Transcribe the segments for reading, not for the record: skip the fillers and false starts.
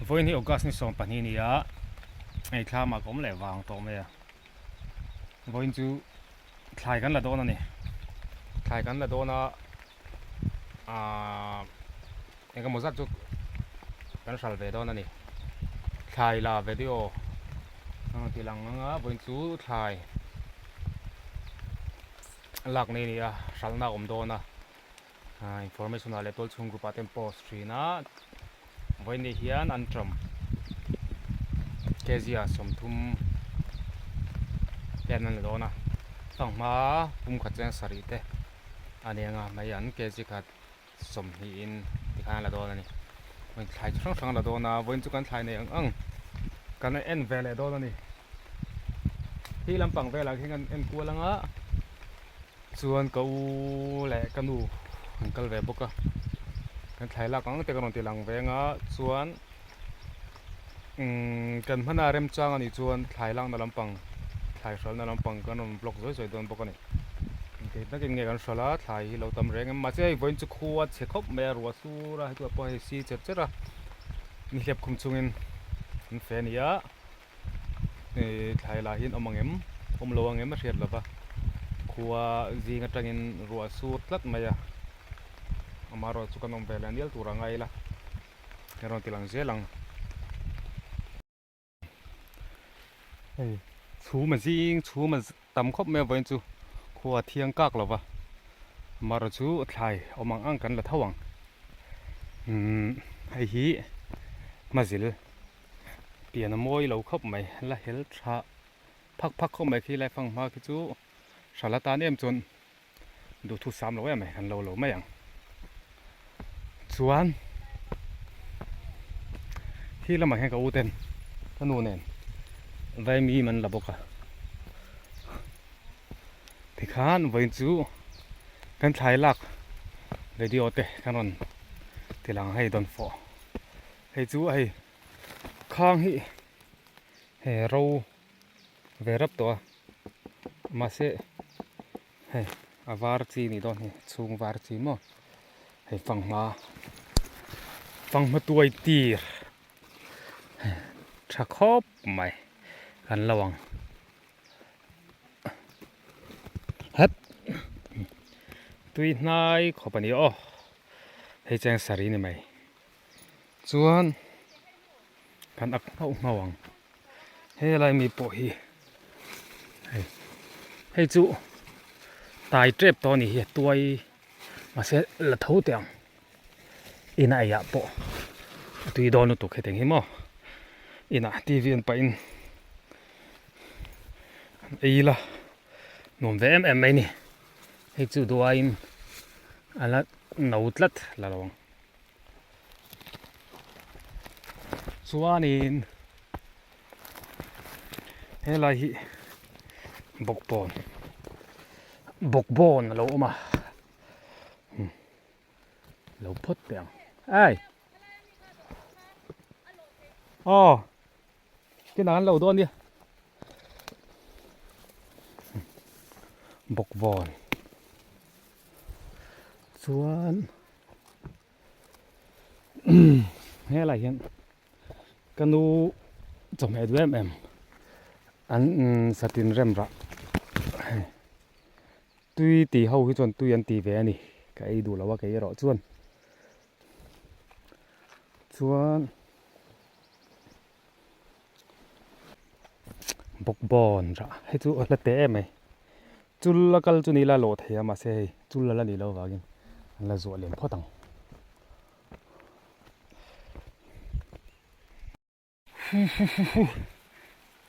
Vawiin hi August ni 12 ni a, hei thlam ah ka awm leh vang tawh mai a. Vawiin chu thlai kan la dawn a ni. Thlai kan la dawn a, aaa eng emaw zat chu kan hral ve dawn a ni. Thlai la video a rawn ti lang ang a, vawiin chu thlai lak nei a ni a, hralhna a awm dawn a. Information ah leh tual chhung group ah te an post thin a vawiin hian an tawm kg ah 30 ten an la dawn a fanghma pum khat cheng sarih te a ni ang a mai an kg khat 20 in tikhan an la dawn a ni vawiin thlai chi hrang hrang an la dawn a vawiin chu kan thlai nei ang ang kan en ve leh dawn a ni khi lampang velah khian kan en kual ang a. Chuan ka u leh ka nu an kal ve bawk a, kan thlai lak ang te ka rawn ti lang ve ang a, chuan umm kan hmana remchang a nih chuan thlai lakna lampang thlai hralhna lampang kan rawn vlog zawi zawi dawn bawk a ni. Engti takin nge kan hralh a, thlai hi lo tam reng em mahse hei vawiin chu khua chhe khawp mai a, ruah sur a heti pawh hei si cher cher a, nihliap khum chungin an fe a ni a. Ih thlai lah hian awm ang em awm lo ang em a hriat lo va khua zing atangin ruah sur tlat mai a amaherawh chu kan awm ve leh nial tur a ngai ila kan rawn ti lang zel ang hei chhum a zing chhum a tam khawp mai a vawiin chu khua thiang kak lo va amaherawh chu thlai awm ang ang kan la tho ang umm hei hi hmazil. Pian a mawi lo khawp mai, la hel tha phak phak khawp mai khi lai fang hma khi chu hral atan em chuan duhthu sam lo em mai kan lo lo mai ang. Chuan khi lamah hian ka u ten ka nu nen vaimim an la bawk a, tikhan vawiin chu kan thlai lak video te kan rawn ti lang hei dawn fawh. Hei chu hei khang hi hei ro ve rap tawh a mahse hei a var chi nih dawn hi chhung var chi maw hei fanghma fanghma tuai tir tha khawp mai kan lo ang het tui hnai khawp a ni aw hei cheng saree ni mai. Chuan kan ak nghauh nghauh ang helai mi pawh hi hei hei chu tai tep tawh a ni hi a tuai mahse la tho teh ang inah eiah pawh a tui dawn lutuk hetiang hi maw inah T V en pahin an ei ila nuam ve em em mai a ni hei chu duaiin a la no tlat la lo ang. Chuanin helai hi bawkbawn bawkbawn a lo awm a lo phawt teh ang ai aw kinah an lo dawn nia bawkbawn chuan. Helai hian ka nu chawhmeh duh em em an satin rem rah hei tui tih ho hi chuan tui an ti ve a ni ka ei duh lo a kei erawh chuan chuan bawkbawn rah hei chu a hla teh em mai. Chul a kal chu ni ila lawh thei a mahse hei chul a la nih loh avangin an la zuah lian phawt ang.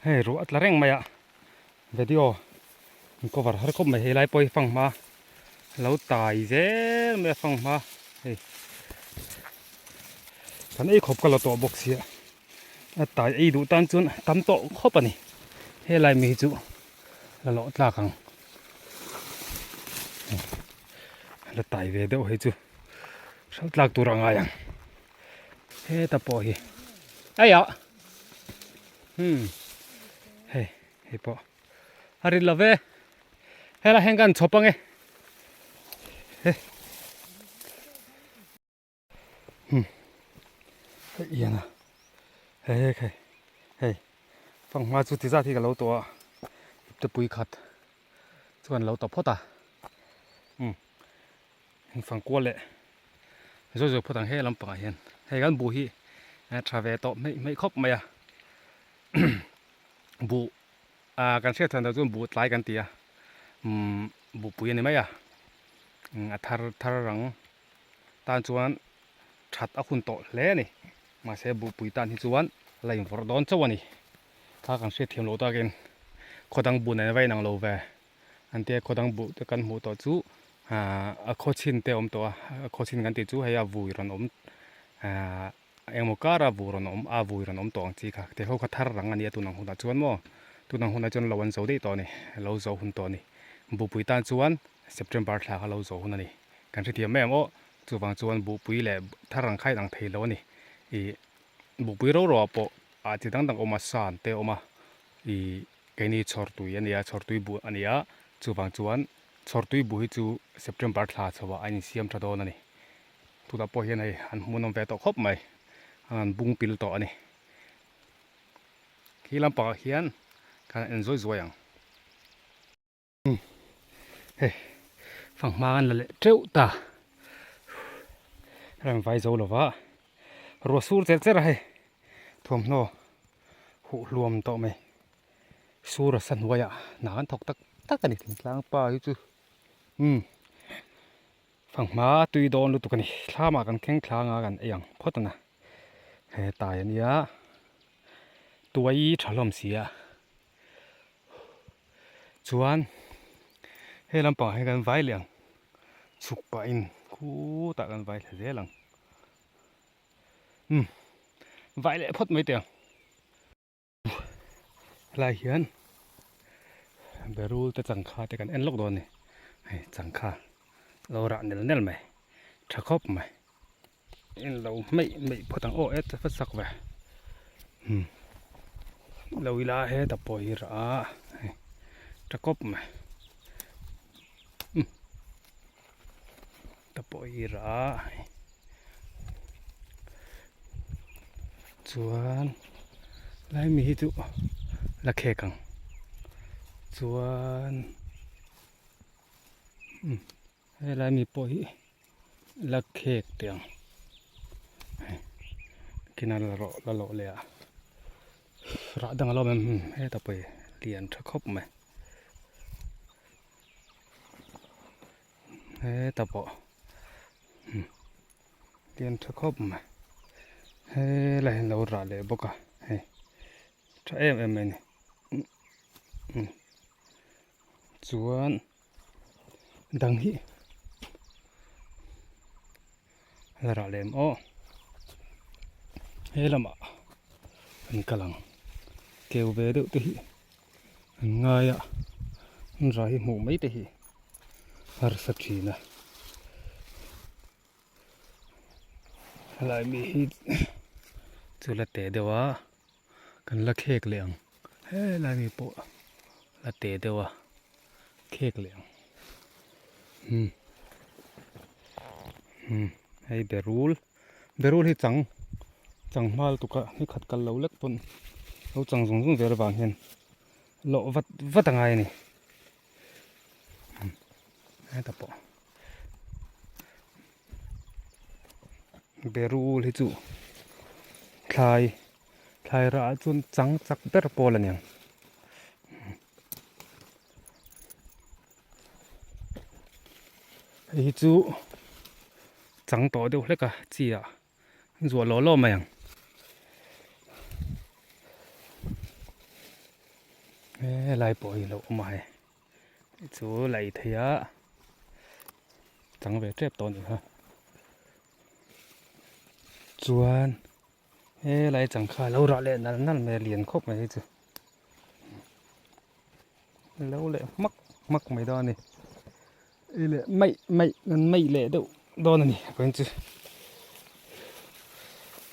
Hei ruah a tla reng mai a video an cover har khawp mai hei lai pawh hi fanghma lo tai zel mai a fanghma hei kan ei khawp ka la tawh bawk sia a tai ei duh tan chuan tam tawh khawp a ni helai mi hi chu. La lawh tlak ang la tai ve deuh hei chu hralh tlak tur a ngai ang heta pawh hi aiah hmm hei hei pawh a rit lo ve helai hian kan chhawp ange he hmm hei ian a. Hei hei hei hei fanghma chu ti zat hi ka lo tawh a ipte pui khat chuan lo tawh phawt a umm fang kual leh zawi zawi phawt ang he lampangah hian hei kan buh hi a tha ve tawh hmeih hmeih khawp mai a buh ah kan hriat thiam loh chuan buh tlai kan ti a umm buhpui a ni mai a a thar thar rang tan chuan that a hun tawh hle a ni mahse buhpui tan hi chuan la invawrh dawn chauh a ni kha kan hriat thiam loh takin khaw dang buh nen va inang lo ve an tia khaw dang buh te kan hmuh tawh chu ahh a khaw chhin te a awm tawh a a khaw chhin kan tih chu hei a vui rawn awm ahh engemaw kara vui rawn awm a vui rawn awm tawh ang chi kha te ho kha thar rang a ni a tunang hunah chuan maw tunang hunah chuan lo an zo daih tawh a ni lo zo hun tawh a ni buhpui tan chuan September thla kha lo zo hun a ni. Kan hrethiam mai ang aw, chuvang chuan buhpui leh thar ang kha in ang thei lo a ni. Ih buhpui ro ro ah pawh ah chi dang dang a awm a, san te a awm a, ih keini chhawrtui a nia, chhawrtui buh a nia, chuvang chuan chhawrtui buh hi chu September thla chho ah a insiam tha dawn a ni. Tunah pawh hian hei an hmuhnawm ve tawh khawp mai, an bung pil tawh a ni. Khi lampangah khian kan en zuai zuai ang. Hei fanghma an la leh teuh ta ram vai zo lova ruah sur cher cher a hei thuamhnaw huh hluam tawh mai sur a sa hnuai ah hna an thawk tak tak a ni thingtlang pa hi chu umm fanghma tui dawn lutuk a ni thlam ah kan thleng thlang a kan ei ang phawt a na hetai a nia tuai tha hlawm si a. Chuan he lampangah hian kan vai leh ang chhuk pahin khutah kan vai thla zel ang umm vai leh phawt mai teh ang helai hian berul te changkha te kan en lawk dawn a ni hei changkha lo rah nel nel mai tha khawp mai en lo hmeih hmeih phawt ang aw e ta vat sak ve umm lo ila heta pawh hi rah a hei tha kawp mai umm ta pawh hi rah a hei chuan lai mi hi chu la khek ang chuan umm helai mi pawh hi. La khek teh ang hei kina la rawh la lawh leh ah rah dang a lo awm em heta pawh hi lian tha khawp mai heta pawh lian tha khawp mai helai hian lo rah leh bawk a hei tha em em mai a ni chuan. Dang hi la rah lem aw he lamah an kal ang keu ve deuh te hi an ngai a an rah hi hmuh mai te hi harsa thin a helai mi hi chu la teh deuh a kan la khek leh ang helai mi pawh la teh deuh a khek leh ang umm umm hei berul berul hi chang chang hma lutuk a ni khat kal lo lek pawn lo chang zung zung zel avang hian lawh vat vat a ngai a ni heta pawh berul hi chu thlai thlai rah ah chuan chang chak ber pawl a ni ang. Hei hi chu chang tawh deuh hlek a chi ah zuah lawh lawh mai ang. Helai pawh hi a lo awm a hei chu la ei thei a chang ve tep tawh a nih kha chuan helai changkha a lo rah leh nal nal mai a lian khawp mai hi chu. Lo leh hmak hmak mai dawn a ni ei leh maih maih an maih leh deuh dawn a ni a pawn chu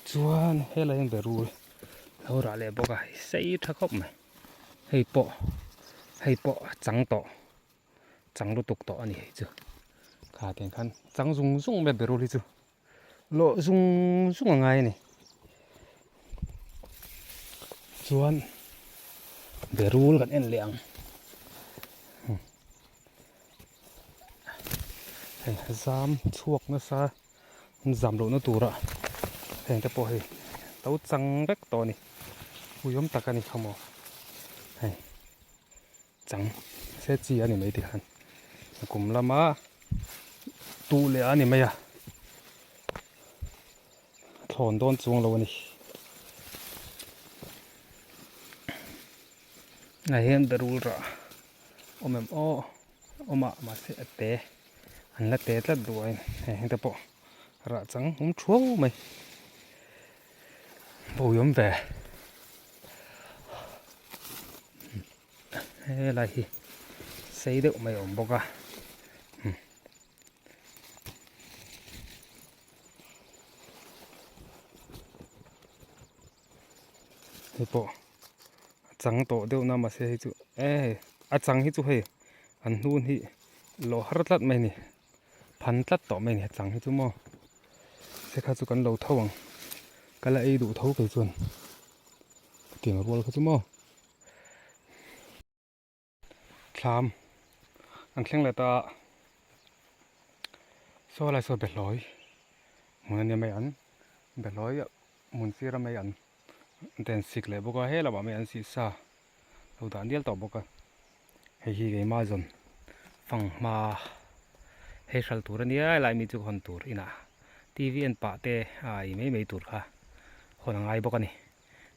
chuan helai hian berul lo rah leh bawk a sei tha khawp mai hei pawh hei pawh a chang tawh chang lutuk tawh a ni hei chu kha tiang khan chang zung zung mai a berul hi chu lawh zung zung a ngai a ni. Chuan berul kan en leh ang. Hei zam chhuak nasa an zam lohna tura heng te pawh hei to chang vek tawh a ni. Ui awm tak a ni kha maw hei chang se chi a ni mai tikhan a kum lama tuh leh a ni mai a thlawn dawn chuang lo a ni. Ah hian berul rah awm em aw awm a mahse a te an la te tlat duh a hei heng te pawh rah chang awm thuau mai bawi awm ve helai hi sei deuh mai a awm bawk a. Hei pawh a chang tawh deuh na mahse hei chu e a chang hi chu hei an hnun hi lawh har tlat mai a ni phan tlat tawh mai a ni a chang hi chu maw se kha chu kan lo tho ang ka la ei duh tho kei chuan tiang rual kha chu maw. Thlam an thleng leh ta a, saw lai saw behlawi hmun a nia mai an behlawi hmun sira mai an te an sik leh bawk a he lamah mai an sih sa lo dah dial tawh bawk a hei hi keimah zawn fanghma hei hral tur a nia helai mi chu ka hawn tur inah T V en pah te a ei mai mai tur kha hawn a ngai bawk a ni.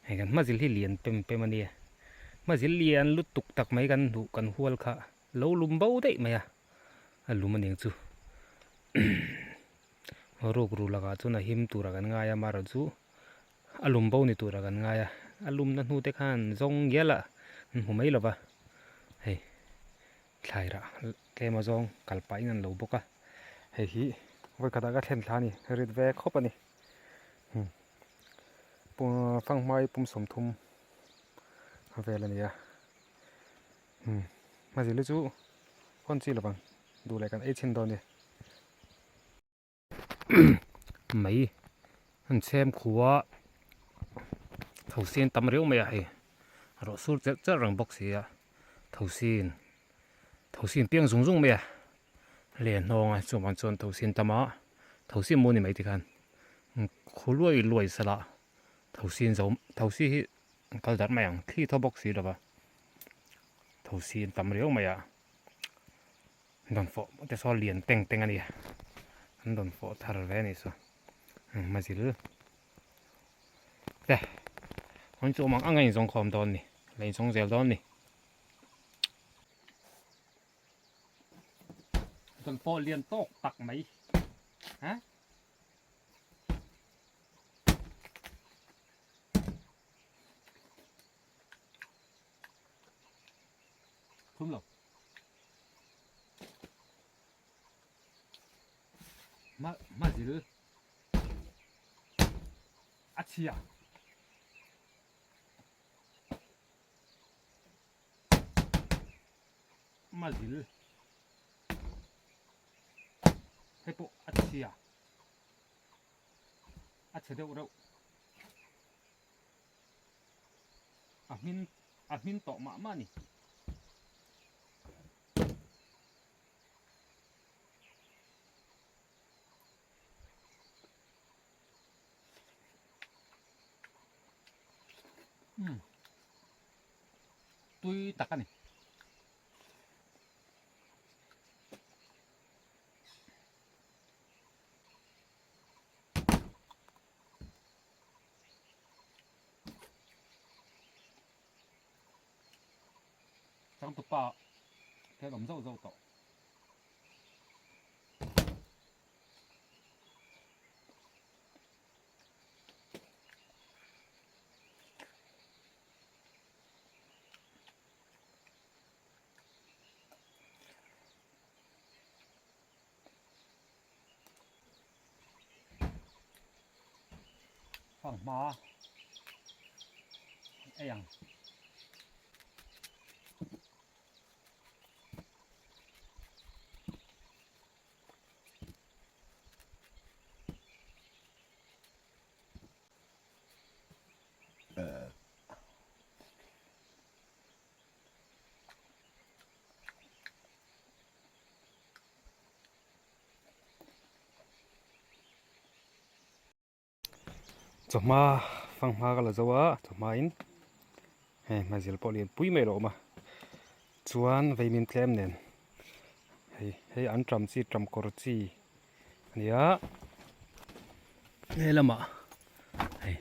Hei kan hmazil hi lian pem pem a nia, hmazil lian lutuk tak mai kan hmuh kan hual kha lo lum bo daih mai a, a lum aniang chu ruk ru lakah chuan a him turah kan ngai a amaherawh chu a lum bo ni turah kan ngai a, a lumna hnu te khan zawng ngial a an hmu mai lova hei thlai rah tlem a zawng kal pahin an lo bawk a, hei hi vawikhatah ka thlen thla a ni rit ve khawp a ni. Fanghmai pum 30 vel a ni a hmazil hi chu hawn chi lovang duh leh kan ei chhin dawn a ni mai an chhem khua thosin tam riau mai a hei a rawh sur chelh chelh reng bawk si a thosin thosin piang zung zung mai a Len hnawng a chuvang chuan thosin tam a thosi maw ni mai tikhan khu luai luai sala thosin zo thosi hi an kal darh mai ang thli thaw bawk si lova thosi an tam riau mai a dawn fawh te saw lian teng teng a ni an dawn fawh thar ve a nih chu mazil te hawn chu awm ang ang a inzawng khawm dawn a ni la inzawng zel dawn a ni. Kan pawh lian tawk tak mai ha Thum lo Ma ma zil a chhia Mazil hei pawh a chhia a chhe deuh reuh a hmin a hmin tawh mah mah a ni. Tui tak a ni. Changtupa te an awm zauh zauh tawh. Fanghma ei ang. Chawhma fanghma ka la zo a chawhma in hei hmazil pawh lian pui mai a lo awm a chuan veimin tlem nen hei hei an ṭam chi ṭam kawr chi a ni a helamah hei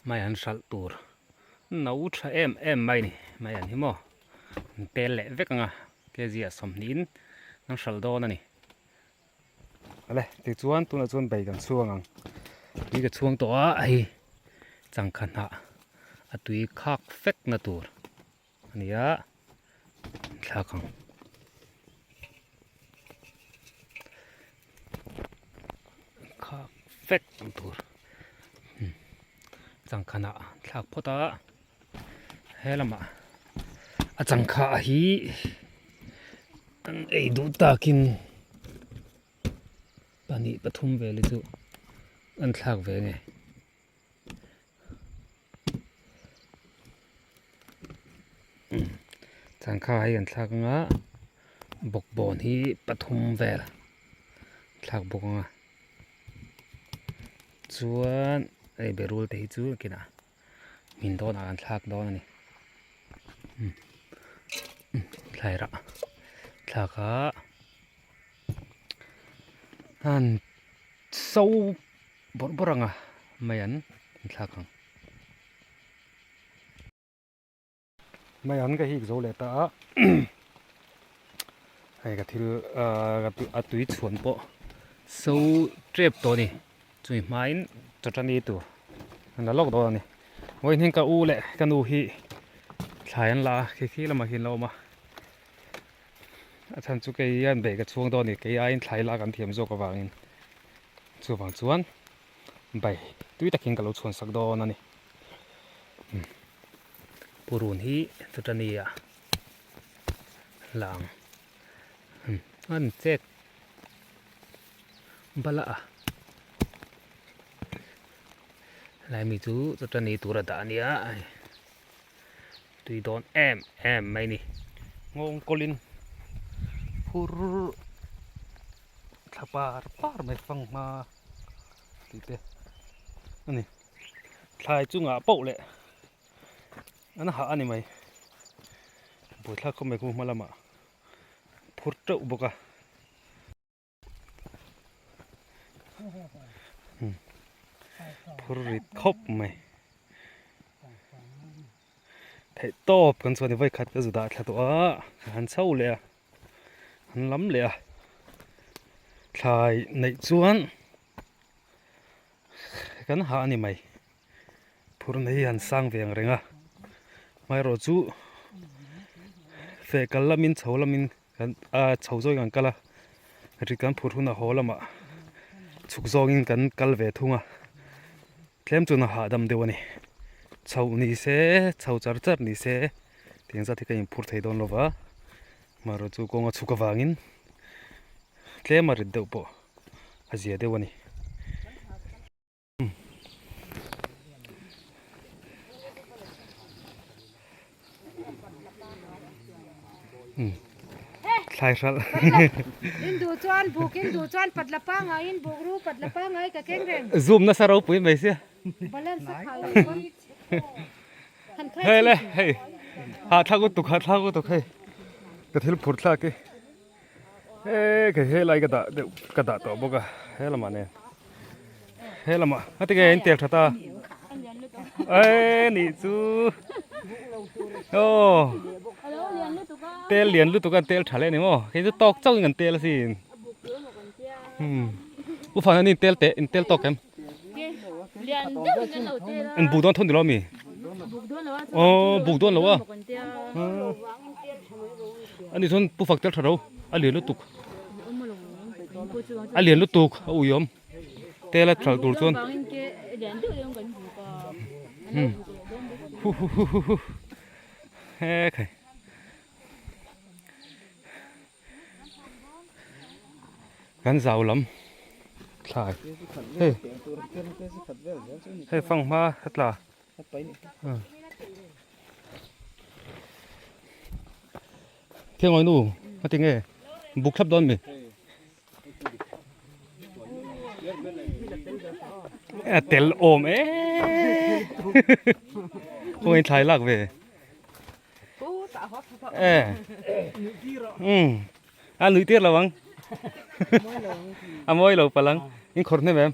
mai an hralh tur no tha em em mai a ni mai an hi maw an pel leh vek ang a kg ah sawmhnih in an hralh dawn a ni. Ale tichuan tunah chuan bai kan chhuang ang tui ka chhuang tawh a hei changkha hnah a tui khak fek na tur a ni a thlak ang khak fek ang tur changkha hnah thlak phawt a he lamah a changkha hi kan ei duh takin pahnih pathum vel hi chu an thlak ve nge changkha hi an thlak anga bawkbawn hi pathum vel thlak bawk anga chuan hei berul te hi chu kinah. Min dawnah kan thlak dawn a ni thlai rah thlak a an so bawrh bawrh ang a mai an thlak ang mai an ka hik zo leh ta a hei ka thil a tui chhuan pawh so tep tawh a ni. Chumi hmain chawṭani tur an la lawk dawn a ni. Vawiin hian ka u leh ka nu hi thlai an la a, khi khi lamah hian an la awm a. A chhan chu kei hian bag a chhuang dawn a ni, kei aiin thlai lak an thiam zawk avangin chuvang chuan bai tui takin ka lo chhuan sak dawn a ni. Purun hi chawṭani ah la ang an chet. Bala a helai mi chu chawṭani tur a dah a nia tui dawn em em mai a ni nghawng kawlin phur thla par par mai fanghma tih te a ni thlai chungah poh leh an hah a ni mai buaithlak khawp mai khu hma lamah phur teuh bawk a. Phur rit khawp mai theih tawp kan chuan vawi khat ka zu dah thla tawh a ka han chho leh a han lam leh a thlai neih chuan kan hah a ni mai phur na hi han sang ve ang reng a amaherawh chu feh kal lamin chho lamin Kan a chho zawngin kan kal a, ri kan phur hunah haw lamah chhuk zawngin kan kal ve thung a, tlem chuan a hahdam deuh a ni. Chho ni se, chho char char ni se tiang zat hi ka inphur thei dawn lo va, amaherawhchu chu kawnga chhuk avangin tlem a rit deuh pawh a zia deuh a ni. Thlai hralh. In duh chuan buk in duh chuan patla pangai in buk ru patla pangai ka keng reng. Zoom nasa ropui mai sia. Balance a kha lo chuan. Hei le hei ha thlak utuk ha thlak utuk hei ka thil phur thlak hi. He kei he lai ka dah deuh ka dah tawh bawk a he lamah nen he lamah a ti nge in tel tha ta e nih chu aw tel lian lutuk an tel tha leh ni maw kei chu tawk chauh in kan tel asin u fan an in tel teh in tel tawk em an buk dawn tho ni lo ami aw buk dawn lo a ani chuan pu fak tel tha ro a lian lutuk a lian lutuk a uiawm tel a thalh tur chuan hu hu hu hu hu he khai. Kan zau lam thlai hei hei fanghma a tla thiangawi nu a ti nge buk thlap dawn mi. A tel awm e kawngin thlai lak ve e um a nuih tir lo ang a mawi lo palh ang in khawrh hnem em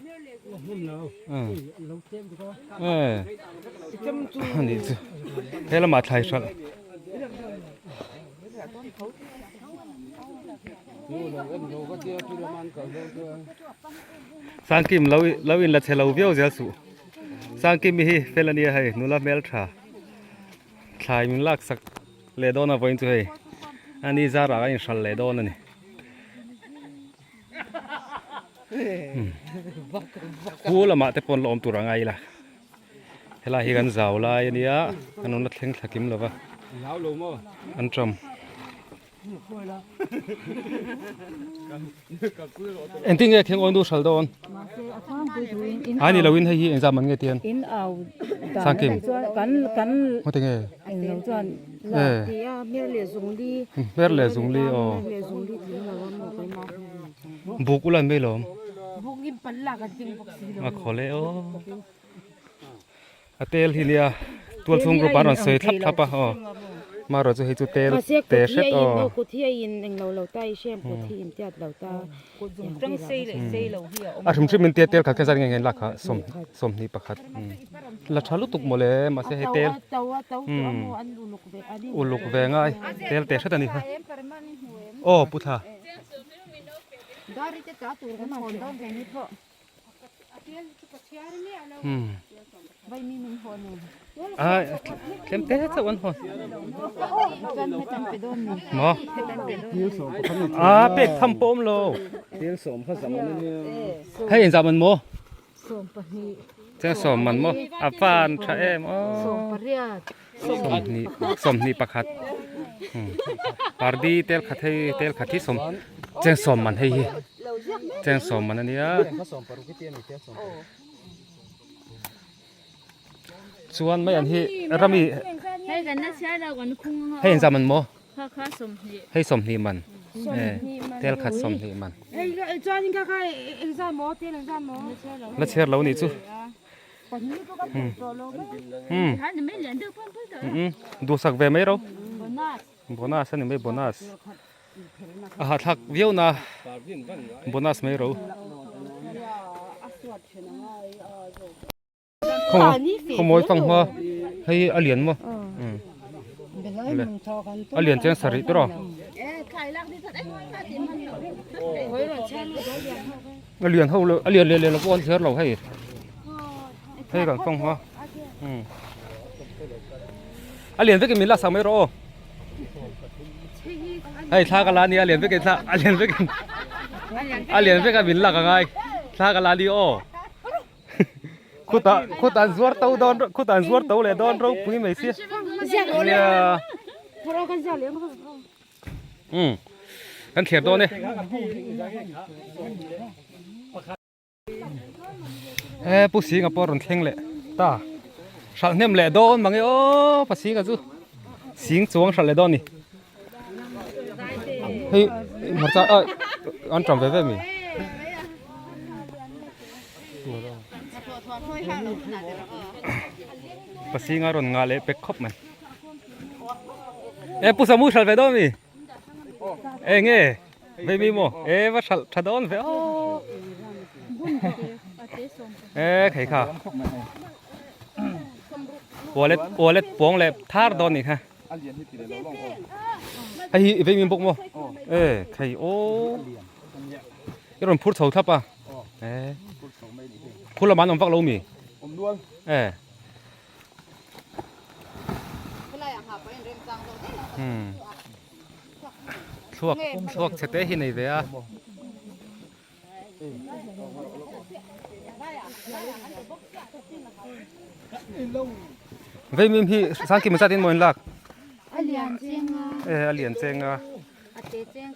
e anih chu he lamah thlai hralh. Sangkim lo lo in la che lo viau zel suh Sangkim hi fel ania hei nula hmel tha thlai min lak sak leh dawn a vawiin chu hei ani zarah a inhral leh dawn a ni. Khu lamah te pawn la awm tur a ngai ila. Helai hi kan zau lai a nia kan rawn la thleng thla kim lo va an tawm engtin nge thleng awn du hral dawn a ni lo in hei hi engzah man nge tian sangkim hmate nge hmer leh zungli aw buk ulan mai lawm a khawle aw. A tel hi nia tual chhung group ah rawn sawi thlap thlap a aw marawh chu hei chu tel te hret aw a hrim hrim in tia tel khat khan zat nge nge an lak kha sawm sawmhnih pakhat la tha lutuk mawle mahse hei tel uluk ve ngai tel te hret a ni kha aw pu thla. Tlem te chauh an hawn maw a pek tham pawh awm lo hei engzah man maw cheng sawm man maw a van tha em aw sawmhnih sawmhnih pakhat pardi tel khat hei tel khat hi sawm cheng sawm man hei hi cheng sawm man ania chuan mai an hi rami hei engzah man maw hei sawmhnih man tel khat sawmhnih man la chhiar lo nih chu. Duhsak ve mai ro. Bonus a ni mai bonus. A hahthlak viau na bonus mai ro. Khawmawi fang hma hei a lian maw. A lian chiang sarih te rawh. A lian ho a lian leh leh lo pawh an thler lo hei hei kan fang hma a lian vekin min la sak mai rawh aw hei thla ka la ania a lian vekin thla a lian vekin a lian veka min lak angai thla ka la ni aw khutah khutah an zuar to dawn khutah an zuar to leh dawn ropui mai sia nia umm kan thler dawn e he pu singa pawh a rawn thleng leh ta hralh hnem leh dawn mange aw pa singa chu sing chuang hralh leh dawn a ni hei hmarcha ah an ṭam ve ve mi. Pa singa rawn ngah leh pek khawp mai. E pu samu hralh ve dawn mi e nge vei mi maw e va hralh tha dawn ve aw e khei kha wallet wallet pawng leh thar dawn ni kha hei hi vei mi bawk maw e khei aw i rawn phur chho thlap a e phur lamah an awm vak lo mi e. Thluak thluak chhe te hi nei ve a. Vei mim hi sangkim zat in maw in lak? A lian cheng a. E a lian cheng a.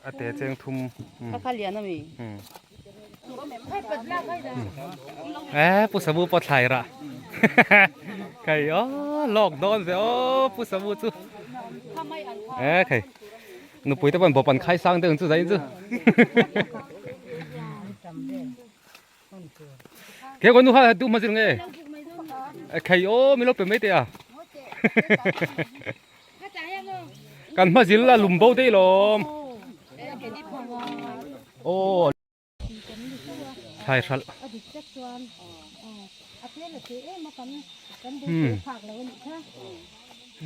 A te cheng thum. Kha lian a mi. E pu samu pawh thlai rah khai aw lawk dawn ve aw pu samu chu e khai nupui te pawh bawp an khai sang deuh ang chu zain chu. Ke ko nu ha du ma zir nge. Khai o mi lo pe mai te a. Kan hma zil a lum bo dei lom. Aw. Thlai hralh.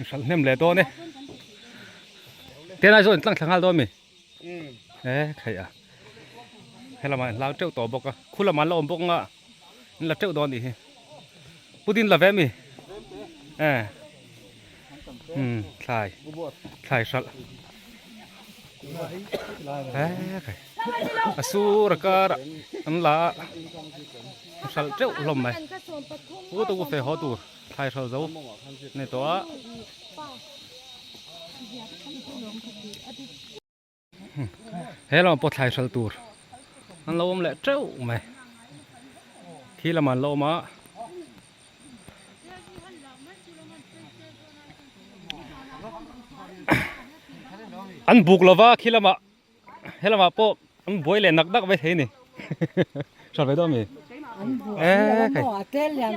Hralh hnem leh dawn e. Tenai zawn tlang thla nghal dawn mi. E khaih a. Helamah in hlang teuh tawh bawk a. Khu lamah an la awm bawk anga in la teuh dawn nih hi. Pudin la ve mi. E. Um thlai. Thlai hralh. E khaih. A sur a kar ah an la a. Hralh teuh hlawm mai. Pu te u fe haw tur. Thlai hralh zo nei tawh a. He lamah pawh thlai hralh tur an lo awm leh teuh mai. Khi lamah an lo awm a. An buk lova khi lamah He lamah pawh an buai leh nak nak mai thei a ni. Hra ve dawn mi? Eee kai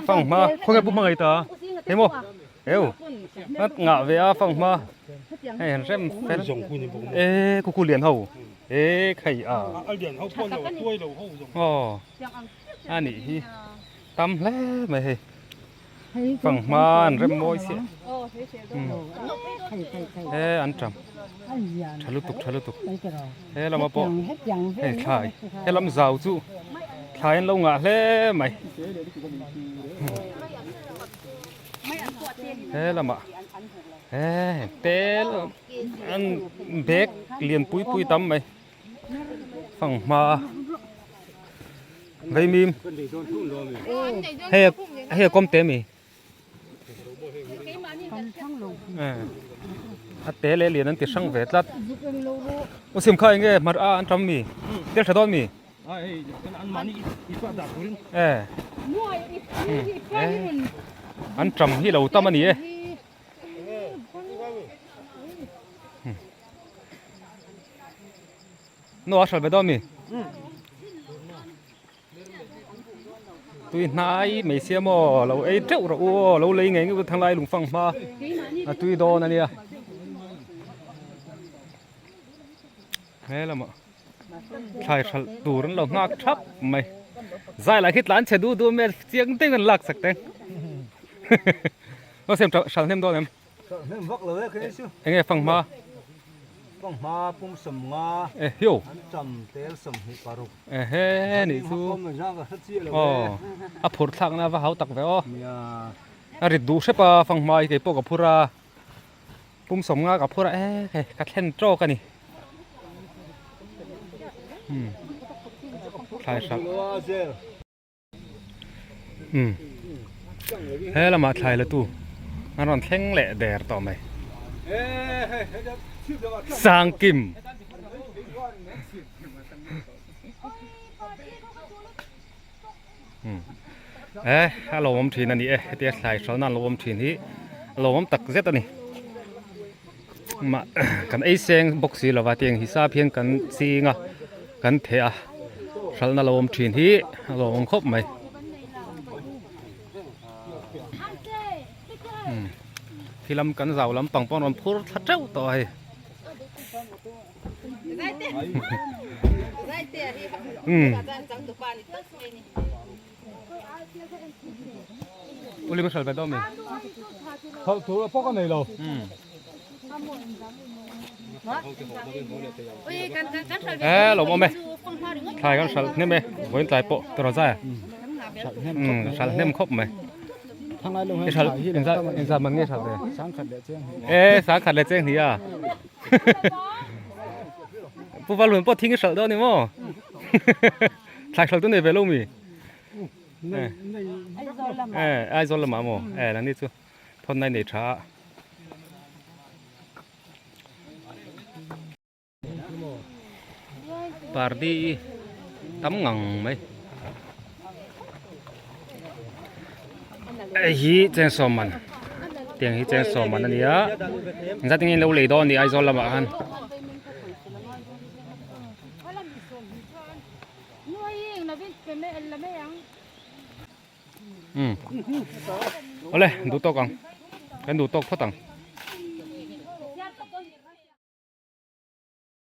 fang hma khawnge pu hmangaih ta hei maw heu a ngah ve a fang hma hei han rem fel eee kukhu lian ho eee khai a aw a nih hi tam hle mai hei fang hma an rem mawi chiah he an tam tha lutuk tha lutuk he lama pawh hei thlai he lam zau chu thlai an lo ngah hle mai he lamah he tel an bag lian pui pui tam mai. Fanghma Veimim hei hei a kawm te mi a te leh lian an ti hrang ve tlat u sim kha enge hmar a an tam mi tel tha dawn mi e an tam hi lo tam ani e. No a hral ve dawn mi? Tui hnai mai sia maw lo ei teuh rawh u aw lo lei ngei ngei thanglai lungfang hma a tui dawn a nia. He lamah thlai hralh tur an lo nghak thap mai. Zai lah khi tlan chhe duh duh mai chiang deuhin an lak sak teng. Aw sem hralh hnem dawn em? Hnem vak lo e kei chu. Enge fanghma? Fanghma pum sawmnga. E hiu. An tam tel 26. E he nih chu. Aw a phur thlak na va hau tak ve aw. Nia. A rit duh hrep a fanghma hi kei pawh ka phur a. Pum 50 ka phur a e hei ka thlen tawk a ni. Um thlai hralh. Umm he lamah thlai la tu an rawn thleng leh der tawh mai Sangkim umm he a lo awm thin a ni e hetia thlai hrawlna an lo awm thin hi a lo awm tak zet a ni mah kan ei seng bawk si lova tiang hisap hian kan ching a kan theh a hralhna lo awm thin hi a lo awm khawp mai umm khi lam kan zau lampang pawh an rawn phur thla teuh tawh a hei umm. Uli ka hral ve dawn mi. Hal tur a pawk a nei lo. He lo awm e. Thlai kan hral hnem e. Vawiin tlai pawh ka rawn zai a. Hral hnem khawp mai. I hral inzah man nge hral ve. E sangkhat leh cheng hnih a. Pu Valhun pawh thing i hralh dawn ni maw. Thlai hralh chu nei ve lo mi? Eh, Aizawl lamah maw? Eh, nangni chu thawn nai nei tha a. Pardi tam ngang mai. Hei hi cheng man tiang hi cheng man a ni a engzat nge in lo lei dawn a ni Aizawl lamah khan. Umm. Awle, duh tawk ang. Kan duh tawk phawt ang.